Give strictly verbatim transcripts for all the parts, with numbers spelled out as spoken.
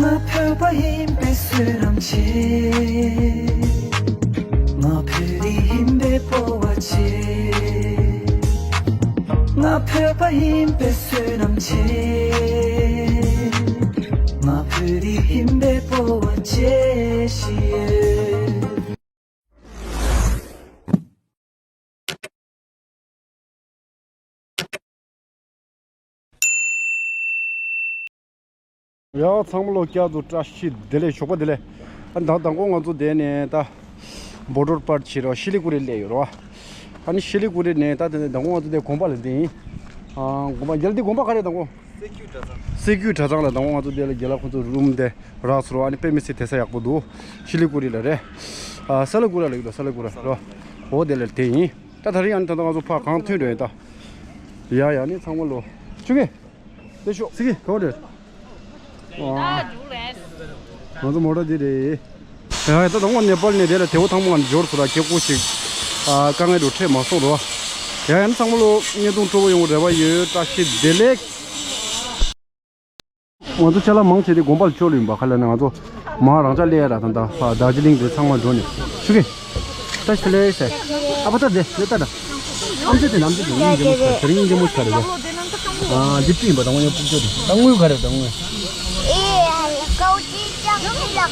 ང་བོད་པ་ཡིན་པའི་བསོད་ནམས་ཆེ། ང་བོད་རིགས་ཡིན་པའི་སྤོབས་པ་ཆེ། ང་བོད་པ་ཡིན་པའི་བསོད་ནམས་ཆེ། ང་བོད་རིགས་ཡིན་པའི་སྤོབས་པ་ཆེ་ཞིག་ཡོད། ཡ། ཚང་མ་ལོ་བསྐྱར་དུ་བཀྲ་ཤིས་བདེ་ལེགས། ཞོགས་པ་བདེ་ལེགས། ཨ་ནི་ད་དང་པོ་ང་ཚོ་དེ་ནས་ད་བོ་ཌར་པར་བྱེད་རོགས། ཤི་ལི་གུ་རི་སླེབས་ཡོད་རོགས། ཨ་ནི་ཤི་ལི་གུ་རི་ནས་ད་དེ་ནས་དང་པོ་ང་ཚོ་དེ་དགོན་པ་ལ་འདི་ཡིན། ཨ། དགོན་པ་རྒྱལ་འདི་དགོན་པ་ག་རེ་དང་པོ། སྲིད་རྒྱུད་གྲྭ་ཚང་། སྲིད་རྒྱུད་གྲྭ་ཚང་ལ་དང་པོ་ང་ཚོ་དེ་ལ་རྒན་ལགས་ཁོང་ཚོ་རུམ་དེ་རག་སོང་རོགས། ཨ་ནི་དཔེ་མི་སྲིད་བསྡད་ས་ཡག་པོ་འདུག་ཤི་ལི་གུ་རི་ལ་རེད། ཨ། ས་ལ་གུ་ར་ལ་ཡོད་ལ། ས་ལ་གུ་ར་རོགས། འོ་དེ་ལ་དེ་ཡིན། ད་དེ་རིང་ཨ་ནི་ད་ལྟ་ང་ཚོ་ཕར་གང་ཐོན་འགྲོ་ཡིན་ད། ཡ་ཡ། ཨ་ནི་ཚང་མ་ལོ། ཆུ་གེ། དེ་ཤོག་སི་ཀི་ག་པར་འགྲོ། ཨ། ང་ཚོ་མོ་ཊ་འདི་རེད། ཡ་ཡ། ད་དང་པོ་ནེ་པཱལ་ནས་དེ་ལ་དེ་བོ་ཐང་མོ་ང་འབྱོར་སོང་ར། ཁྱེད་སྐུ་ཞིག་ཨ། དཀའ་ངལ་འགྲོ་འཕྲད་མ་སོང་རོ། ཡ་ཡ། ཨ་ནི་ཚང་མ་ལོ་བརྙན་ཐུང་སྤྲོ་པོ་ཡོང་བའི་རེ་བ་ཡོད། བཀྲ་ཤིས་བདེ་ལེགས། ང་ཚོ་ཅ་ལག་མང་ཆེ་དེ་དགོན་པ་ལ་སྤྱོད་ལ་ཡིན་པ། ག་ལ་ན་ང་ཚོ་མ་རང་ཅག་སླེབས་ཡ་ར། ད་ད་ཕ་རྡོ་རྗེ་གླིང་དེ་ཚང་མ་འགྲོ་ནས་ཆུ་གེ། ད་ཤི་ལེ་ཟེར། ཨ་ཕ་ད་དེ་ལེ་ད་ད། ཨམ་ཅོག་དེ་ན་ཨམ་ཅོག་དེ་སྙིང་རྗེ་མོ་ཆགས། དེ་རིང་སྙིང་རྗེ་མོ་ཆགས་རེད་པ། ཨ། འདི་བྲིས་ཡིན་པ། ད་དངོས་གནས་ཕུགས་ཆོག་དེ། ད་དངུལ་ག་རེ་རེད། ད་དངུལ།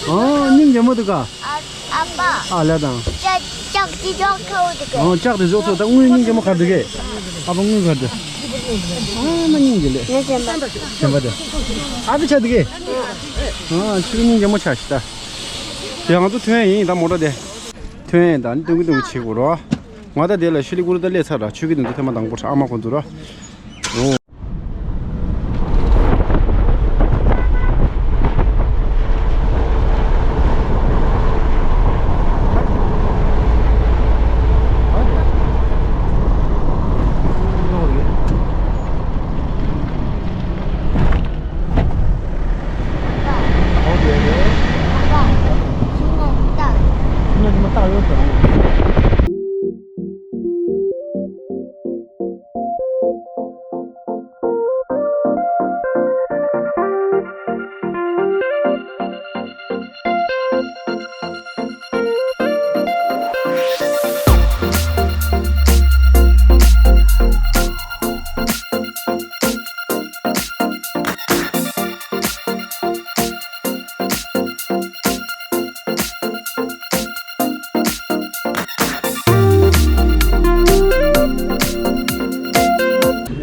ཨ། སྙིང་རྗེ་མོ་འདུག་ག་ཨ་ལ་དང་། ལྕགས་དེ་འཇོག་ཚོ། ད་དངུལ་སྙིང་རྗེ་མོ་ག་རེ་འདུག་གས། ཨ་ཕ་དངུལ་ག་རེ་འདུག་ཨ་མ་སྙིང་རྗེ་ལེ། ཞེན་པ་དེ། ཨ་ཕ་ཆགས་འདུག་གས། ཨ། ཁྱོད་སྙིང་རྗེ་མོ་ཆགས་ཤི་ད། ཡ། ང་ཚོ་ཐོན་ཡིན་ད། མོ་ཊ་དེ་ཐོན་ཡིན་ད། ནི་སྟོན་གི་སྟོན་གི་བྱེད་དགོས་རོ། ང་ད་དེ་ལ་ཤི་ལི་གུ་རི་ད་སླེབས་ཚར་ར། ཆུ་གི་དེ་ཚོ་ཐེངས་མ་དང་པོ་ར། ཨ་མ་ཁོང་ཚོ་ར། འོ།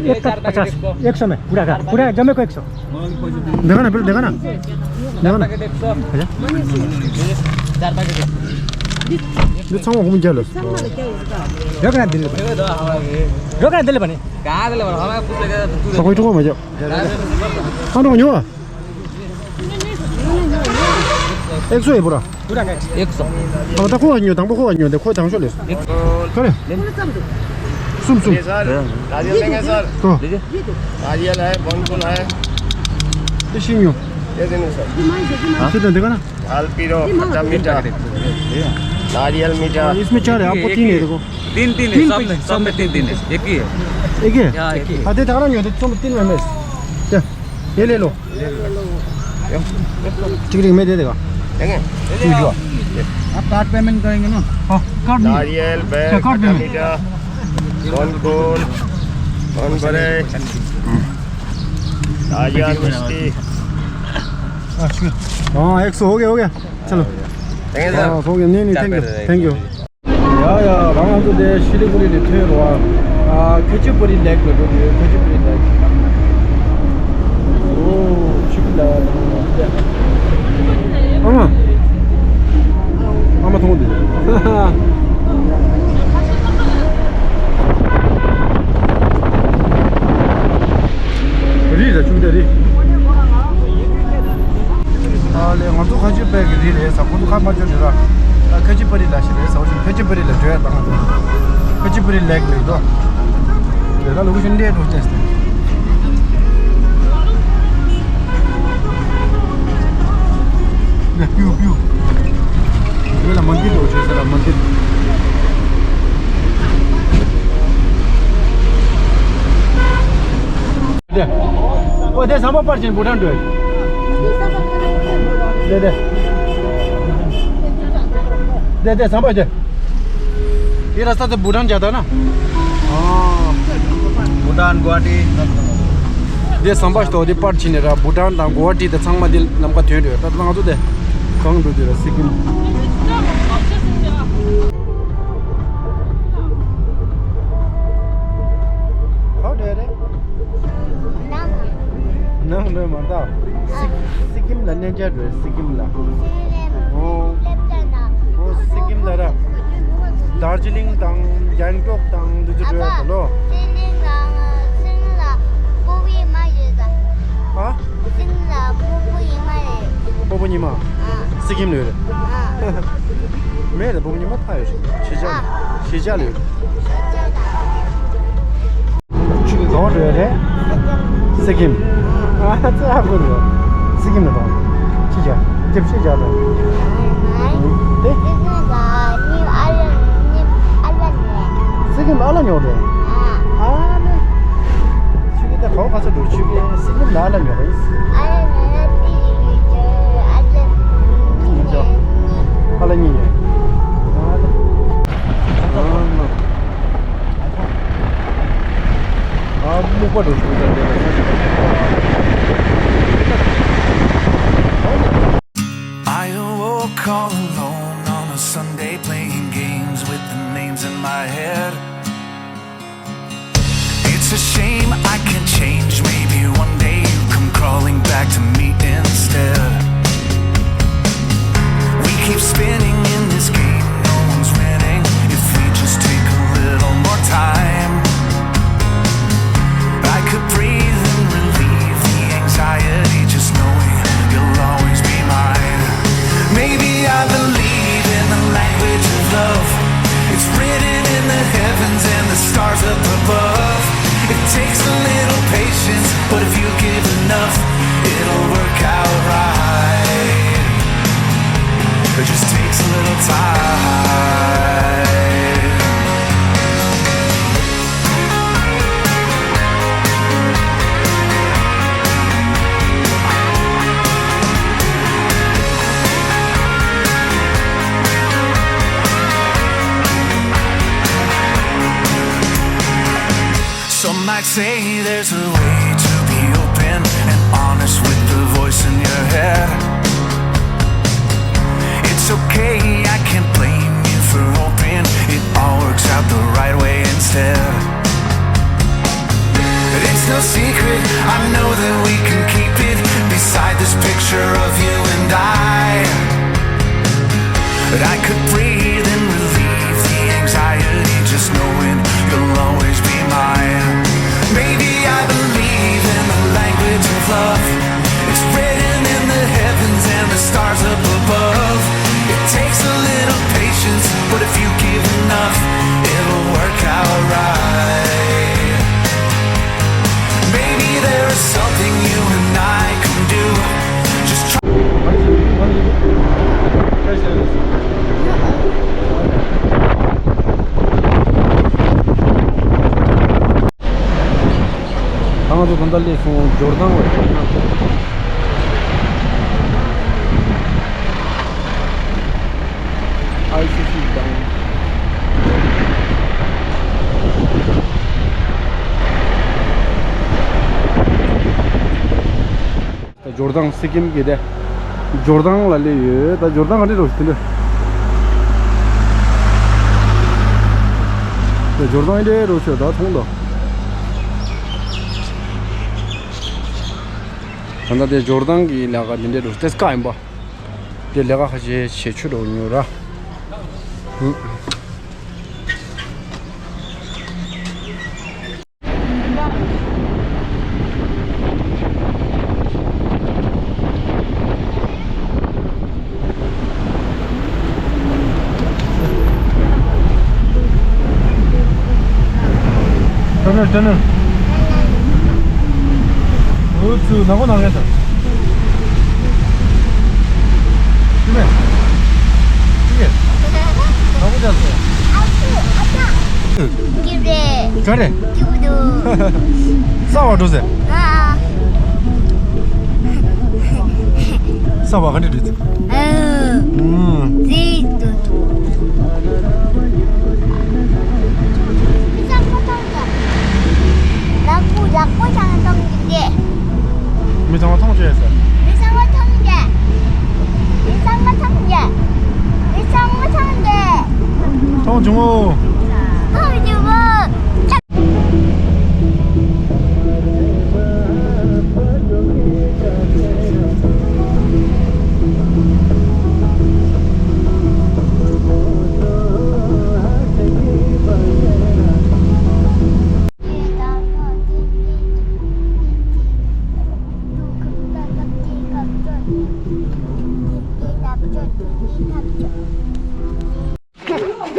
एक का पचास, एक सौ में पूरा का, पूरा जमे को एक सौ। देखा ना, पहले देखा ना, देखा ना। अच्छा। यो छामा घुम जालो। यो कहाँ दिल्ली बने? यो कहाँ दिल्ली बने? कहाँ दिल्ली बने? हमारा पूछ लेगा तो तू। तो कोई तो मजा। हाँ, तो न्यू। एक सौ है पूरा। पूरा का एक सौ। हाँ, तो कोई न्यू, तंग कोई न्यू, देखो तंग चले। करे। सुन, सुन। ये सर, नारियल लेंगे सर। तो। लीजिए। नारियल है, बनफूल है। ये शीन्यू। ये देने सर। हाँ? कितना देखा ना? दाल पीरो, खट्टा मीठा। नारियल मीठा। इसमें चार है, आपको तीन है, देखो। तीन, तीन है, तीन सब में, सब में तीन, तीन है। एक ही है। एक ही है? हाँ, एक ही है। हाँ, दे, तारा नहीं होते, तुम तीन में मिस। ये, ये ले लो। ठीक, ठीक, मैं दे देगा। देंगे? ठीक है। आप कार्ड पेमेंट करेंगे ना? हाँ, कार्ड नहीं। नारियल, बेर, अच्छा, कार्ड खट्टा पेमेंट। मीठा, कौन कौन, कौन बड़े, नारियल मिष्टी। हाँ, एक सौ हो गया, हो गया। चलो। देंगे सर? हाँ, हो गया। नहीं, नहीं, थैंक यू, थैंक यू। ཡ་ཡ། རང་ང་ཚོ་དེ་ཤི་ལི་གུ་རི་ནས་ཐོན་རོགས། ཨ། ཁ་ཆེ་པུ་རི་ལེག་ལ་འགྲོ་གི་ཡོད། ཁ་ཆེ་པུ་རི་ལེག། ཨོ། ཆུ་ལ། ཨ་མ། ཨ་མ་མཐོང་དེ། རི་ལ་ཆུ་དེ་རི། ཨ་ལེ། ང་ཚོ་ཁ་ཆེ་པུ་རི་རེད་ཟེར། ཁོ་ཚོ་ཁ་མ་ཆེ་རེད་ར། ཨ། ཁ་ཆེ་པུ་རི་ལ་ཞིག་རེད་ཟེར། ཁ་ཆེ་པུ་རི་ལ་འགྲོ་ཡ་དང་། ཁ་ཆེ་པུ་རི་ལེག་ལེག་དོ། རེད་ད། ལོ་ཀེ་ཤན་འདྲེ་འགྲོ་ཅེས་ཏེ། ནེ་པིའུ་པིའུ། རེད་ལ། མན་དིར་འགྲོ་ཅེས་ཟེར་ལ། མན་དིར། དེ། ཨོ་དེ་ཟམ་པ་པར་ཆེན་བུ་ཊན་འགྲོ། दे दे दे संभाल दे। ये रास्ता तो भूटान जाता है ना? हाँ, भूटान गुवाहाटी। दे संभाल तो दे पार छीने रहा भूटान दा गुवाहाटी दा संगमा दिल नमका ठेर रहा तब ना तो दे। कौन दो दे रहा सिक्किम। ཁོ་འདྲ་རེད། ནང་འགྲོ་མ་ད། སི་སི་ཀིམ་ལ་གནས་མཇལ་འགྲོ་སི་ཀིམ་ལ། ཨོ། ཨོ་སི་ཀིམ་ལ་ར། དར་ཇི་ལིང་དང་གྷེང་ཊོག་དང་འདི་ཚོ་འགྲོ་ཡ་ད་ལོ། སི་ཀིམ་ལ་སྤོ་བོ་ཉི་མ་ཡོད་ད། ཨ། སི་ཀིམ་ལ་སྤོ་བོ་ཉི་མ་རེད། སྤོ་བོ་ཉི་མ། ཨ། སི་ཀིམ་ལ་ཡོད་རེད། ཨ། མེད་རེད་སྤོ་བོ་ཉི་མ་ཕ་ཡོད་རེད་ཕྱི་རྒྱལ་ཨ། ཕྱི་རྒྱལ་ལ་ཡོད་རེད། ཕྱི་རྒྱལ་ལ། ཆུ་གི་གང་རེད་རེད། སི་ཀིམ། ཨ་ཙི་ཧ་གོ་རེད། སི་ཀིམ་ལ་དང་། ཕྱི་རྒྱལ། ཁྱབ་ཕྱི་རྒྱལ་དང་། དེ། སི་ཀིམ་ལ་ཉིབ་ཨ་ལ་ཉིབ་ཨ་ལ་ཉོ། སི་ཀིམ་ཨ་ལ་ཉོ་རེད། ཨ་ལེ། ཆུ་གི་ད་གང་ག་ས་འགྲོ་ཆུ་གི་སི་ཀིམ་ལ་ཨ་ལ་ཉོ་རེད། ཨ་ལ་ཉོ་རེད་དེ་ཡི་གེ་ཨ་ལ་ཉིབ་ཉོ། ཨ་ལ་ཉིབ་ཉོ། ཨ་ལེ། ཨ་ལེ། ཨ་སྨུག་པ་འགྲོ་བཞིན་འདུག་ད་དེ་ལ། I awoke all alone on a Sunday, playing games with the names in my head. It's a shame I can't change. Maybe one day you come crawling back to me instead. We keep spinning in this game, no one's winning. If we just take a little more time, I could breathe and relieve the anxiety, just knowing you'll always be mine. Maybe I believe in the language of love. It's written in the heavens and the stars up above. It takes a little patience, but if you give enough, it'll work out right. It just takes a little time. Some might say there's a way to be open and honest with the voice in your head. It's okay, I can't blame you for hoping it all works out the right way instead. But it's no secret, I know that we can keep it beside this picture of you and I. But I could breathe and relieve the anxiety just knowing you'll always be mine. Maybe I believe in the language of love. It's written in the heavens and the stars up above. It takes a little patience, but if you give enough, it'll work out right. Maybe there is something you and I can do. Just try. ད་ང་ཚོ་ད་ལྟ་སླེབས་སོང་ཇོར་ཌན་ལ། ཨའི་སི་སི་དང་། ད་ཇོར་ཌན་སི་ཀིམ་གྱི་དེ། ཇོར་ཌན་ལ་སླེབས་ཡོད། ད་ཇོར་ཌན་ག་འདྲ་རོ་ཞིག་དེ་འདྲ། ད་ཇོར་ཌན་འདྲ་རོ་ཞིག་ད་མཐོང་དོ། ད་ལྟ་དེ་ཇོར་ཌན་གྱི་ལས་ཀ་འདི་འདྲ་རོ་ཏེ་སྐ་ཡིན་པ། དེ་ལས་ཀ་ཁ་ཤས་བྱེད་ཆོག་རོ་ཉོ་ར། ཧུ། ཏན་ཏན། འུ་ཚོ་ནག་པོ་ནང་ལ་ད། ཅི་མེད། ཅི་མེད། ནག་པོ་ཅག་ཚོ། ཀི་རེ། ག་རེ། ཀི་བུ་དུ། ས་བ་འགྲོ་ཟེར། ཨ། ས་ བ་ག་འདྲ་རེད། ཨ། ཨུམ། ཙི་ཏུ་ཏུ། ལག་པ་ལག་པ་ཚང་མ་མཐོང་གི་འདུག་མི་ཚང་མ་མཐོང་བྱས་ཟེར། མི་ཚང་མ་མཐོང་བྱས། མི་ཚང་མ་མཐོང་བྱས། མི་ཚང་མ་མཐོང་བྱས། མཐོང་བྱུང་ངོ་། མཐོང་བྱུང་ངོ་།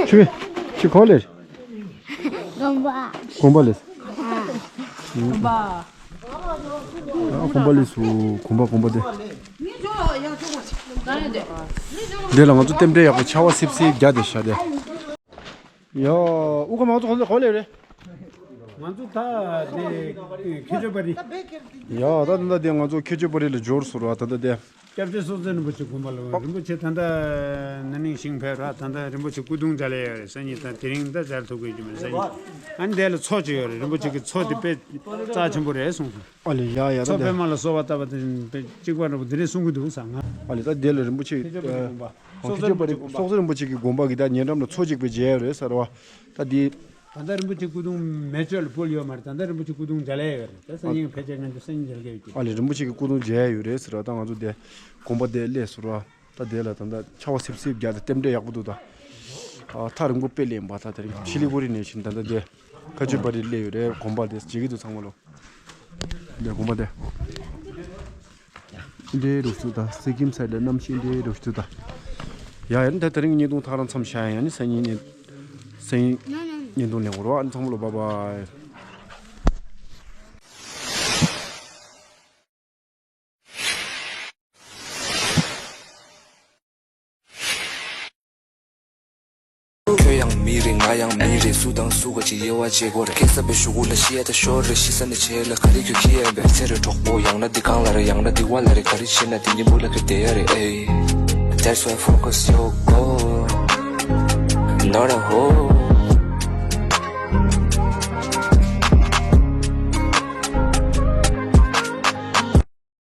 ཆུ་ཆུ་གོ་ལེ། དགོན་པ། དགོན་པ་ལེ། དགོན་པ། ཨ། དགོན་པ་ལེ་སུ། དགོན་པ་དགོན་པ་དེ། འདི་ལ་ང་ཚོ་རྟེན་འབྲེལ་ཡག་པོ་ཆར་པ་སིབ་སིབ་བརྒྱབ་བསྡད་ཤག་དེ། ཡ། དབུ་ཁམས་ང་ཚོ་ག་ཚོད་ག་ལེ་རེད། ང་ཚོ་ད་དེ་ཁྱེད་ཆོས་པ་རི། ཡ། ད་ད་ལྟ་དེ་ང་ཚོ་ཁྱེད་ཆོས་པ་རི་ལ་འབྱོར་སོང་ར། ད་ལྟ་དེ། སྐྱབས་རྗེ་སྲོག་འཛིན་རིན་པོ་ཆེ་དགོན་པ་ལ། རིན་པོ་ཆེ་ད་ལྟ་ན་ནིང་ཞིང་ཕེབས་ར། ད་ལྟ་རིན་པོ་ཆེ་སྐུ་གདུང་མཇལ་ཡས་ཡོད་རེད། སང་ཉིན་ད་དེ་རིང་ད་མཇལ་ཐུབ་ཀྱི་ཡོད་མེད་སང་ཉིན། ཨ་ནི་དེ་ལ་མཚོ་ཅིག་ཡོད་རེད། རིན་པོ་ཆེ་གི་མཚོ་དེ་དཔེ་རྩ་ཆེན་པོ་རེད་གསུངས་སོང་། ཨ་ལེ། ཡ་ཡ། མཚོ་ད་པད་མ་ལ་སོགས་པ་ལྟ་བུ་དེ་དཔེ་གཅིག་པ་འདྲ་པོ་དེ་འདྲས་གསུང་གི་འདུག་ཟེར་ང་། ཨ་ལེ། ད་དེ་ལ་རིན་པོ་ཆེ། ཁྱེད་ཆོས་པ་རི་དགོན་པ། སྲོག་རྩ་རིན་པོ་ཆེ། སྲོག་རྩ་རིན་པོ་ཆེ་གི་དགོན་པ་གི་ད་ཉེ་འགྲམ་ལ་མཚོ་གཅིག་པའི་མཇལ་ཡོད་རེད་ཟེར་བ། ད་དེ། ད་ལྟ་རིན་པོ་ཆེ་སྐུ་གདུང་མེ་མཆོད་ལ་ཕུལ་ཡོད་མ་རེད། ད་ལྟ་རིན་པོ་ཆེ་སྐུ་གདུང་མཇལ་ཡས་ཡོད་རེད། ད་སང་ཉིན་ཕལ་ཆེར་ང་ཚོ་སང་ཉིན་མཇལ་གི་ཡོད་ཀྱི། ཨ་ལེ། རིན་པོ་ཆེ་གི་སྐུ་གདུང་མཇལ་ཡས་ཡོད་རེད་ཟེར་བ། ད་ང་ཚོ་དེ་དགོན་པ་དེ་སླེབས་སོང་ར། ད་དེ་ལ་ད་ལྟ་ཆར་པ་སིབ་སིབ་བརྒྱབ་སྟེ་རྟེན་འབྲེལ་ཡག་པོ་འདུག་ད། ཨ། ཐག་རིང་པོ་དཔེ་ལེན་པ། ད་དེ་རིང་ཆི་ལི་གྷུ་རི་ནས་ཕྱིན། ད་ལྟ་དེ་ཁ་ཆུ་པ་རི་སླེབས་ཡོད་རེད། དགོན་པ་དེ་མཇལ་གི་འདུག་ཚང་མ་ལོ། འདི་དགོན་པ་དེ། འདི་རུ་བཅུག་ད། སི་ཀིམ་སའི་ཌི་ལ་གནམ་གཤིས་འདི་རུ་བཅུག་ད། ཡ་ཡ། ད་དེ་རིང་བརྙན་ཐུང་ཐག་རང་མཚམས་བཞག་ཡ། ཡ་ནི་སང་ཉིན་ནས་སང་ཉིན་བརྙན་ཐུང་ལེན་དགོས་རེད་བ། ཨ་ནི་ཚང་མ་ལོ་བཱའི་བཱའི། ཁྱོད་ཡང་མི་རེད། ང་ཡང་མི་རེད། སུ་དང་སུ་ག་ཅིག་དབྱེ་བ་འབྱེད་དགོས་རེད། ཁེ་ས་པའི་ཤུ་གུ་ལ་ཤི་ཡ་ད་ཤོར་རེད། ཤི་ས་ནས་བྱེད་ལ་ག་རེ་ཁྱོད་ཁྱི་ཡ་བས་ཚེ་རེ་གྲོགས་པོ། ཡང་ན་འདི་གང་ལ་རེད། ཡང་ན་འདི་བ་ལ་རེད། ག་རེ་བྱེད་ན་འདི་གཉིས་པོ་ལ་ཁྱོད་བསྡད་ཡ་རེད། ཨེ། That's why focus your goal, not a hole.